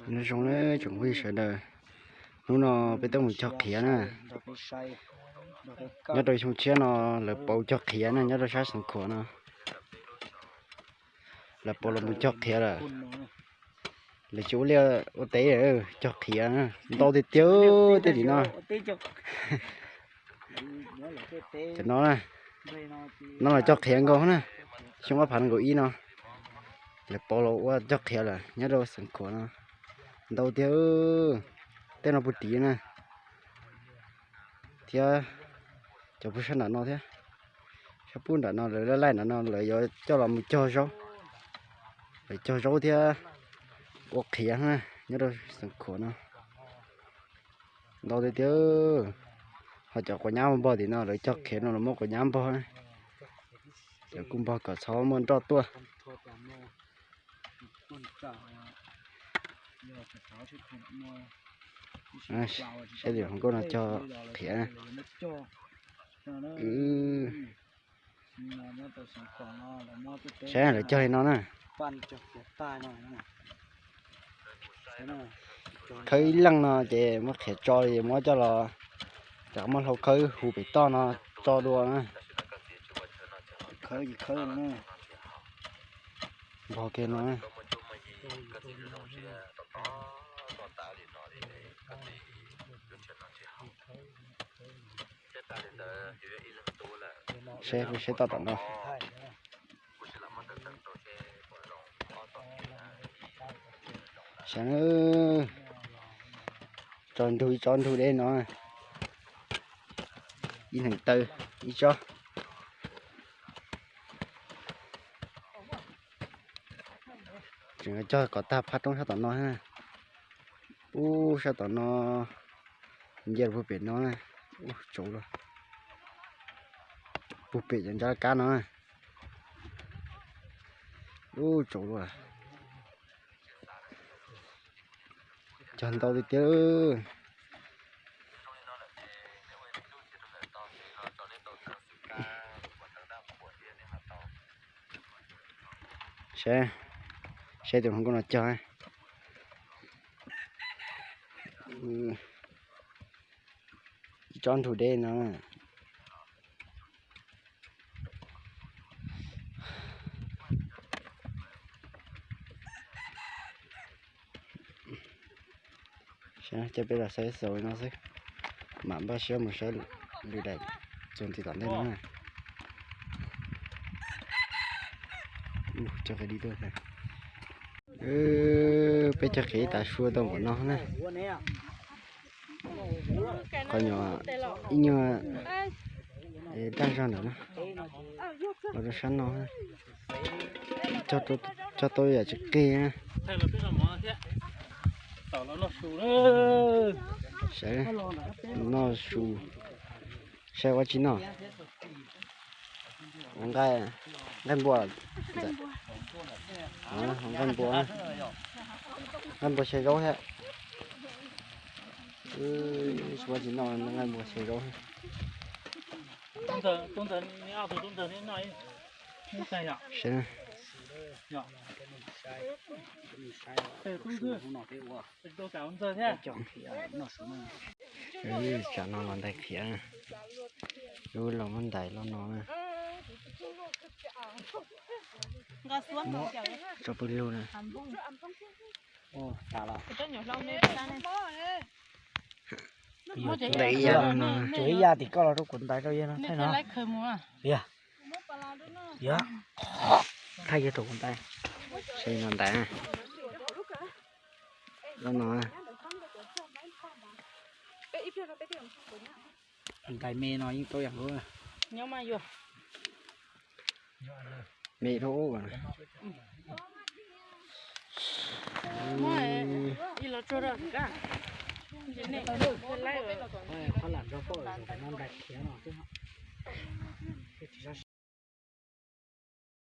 Nyob zoo na tsoom phooj ywg sawv daws, hnub no peb tuaj mus cog qhiav na. Nyob rau xyoo tshiab no lawv pauv cog qhiav na, nyob rau sab Xeev Khuam no lawv pauv los mus cog qhiav lawm. Lawv tsis ua liaj ua teb, cog qhiav ntau tiag tiag tej tim no. Cov no, no los cog qhiav nkaus na, xyoo ob phav nees nkaum ib no lawv pauv los ua cog qhiav lawm nyob rau Xeev Khuam no. Ntau tiag, tej no puag tim na, thiab cov puag sab nram no thiab. Sab puag nram no lawv laij laij nram no lawv yuav coj los mus cog zaub, lawv cog zaub thiab ua qhiav na, nyob rau Xeev Khuam no. Ntau tiag tiag, ho cov quav nyab npog tim no lawv cog qhiav no los muab quav nyab npog, lawv kuj npog kom txhob muaj nroj tuaj. Saib tim hauv nkauj no cog qhiav. Saib lawv cog li no na. Khawb ib leej no ces muab qhiav tso li muab coj los, rov muab hlau khawb hu pem toj no tso dua na. Npog kiag no. Seb, seb toj tom no. Saib, tsob ntug, ib tsob ntug deb no, ib neeg taw ib tsob. Tseem cog kom tag phab roob sab tom no na. Ub, sab tom no, nce puag pem no, ub, tsaus lawm. Puag pem cov ntsab kab no, ub, tsaus lawm. Cog ntau tiag tiag. Saib, saib tus hluas nkauj no cog. Ib tsob ntug deb no. Saib, coj peb los saib xaus li no xwb, mam npaj siab mus saib lwm daim txuas ntxiv tom ntej no na. Cog qhiav di tuaj. Peb cog qhiav ib tav su tau npaum no na. Qhov nyuam ib nyuag daj zog ntawm no, los rau sab no. Cog tau yam tsis qig na. Saib, noj su, saib ua tsi noj. Nqaij npua, nqaij npua, nqaij npua xyaw zaub thiab. Ua tsi noj nqaij npua xyaw zaub thiab. Tsam no los ntais qhiav, lub los muab ntais los no na. Tso pw lug na. Ntais ib yam no, ib yam tim koj los rau kuv ntais rau yog no thaij no. Yog, yog, thaij yog rau kuv ntais. Saib no ntais, los no. Ntais me no yeej tau yam nkaus. Me dhau.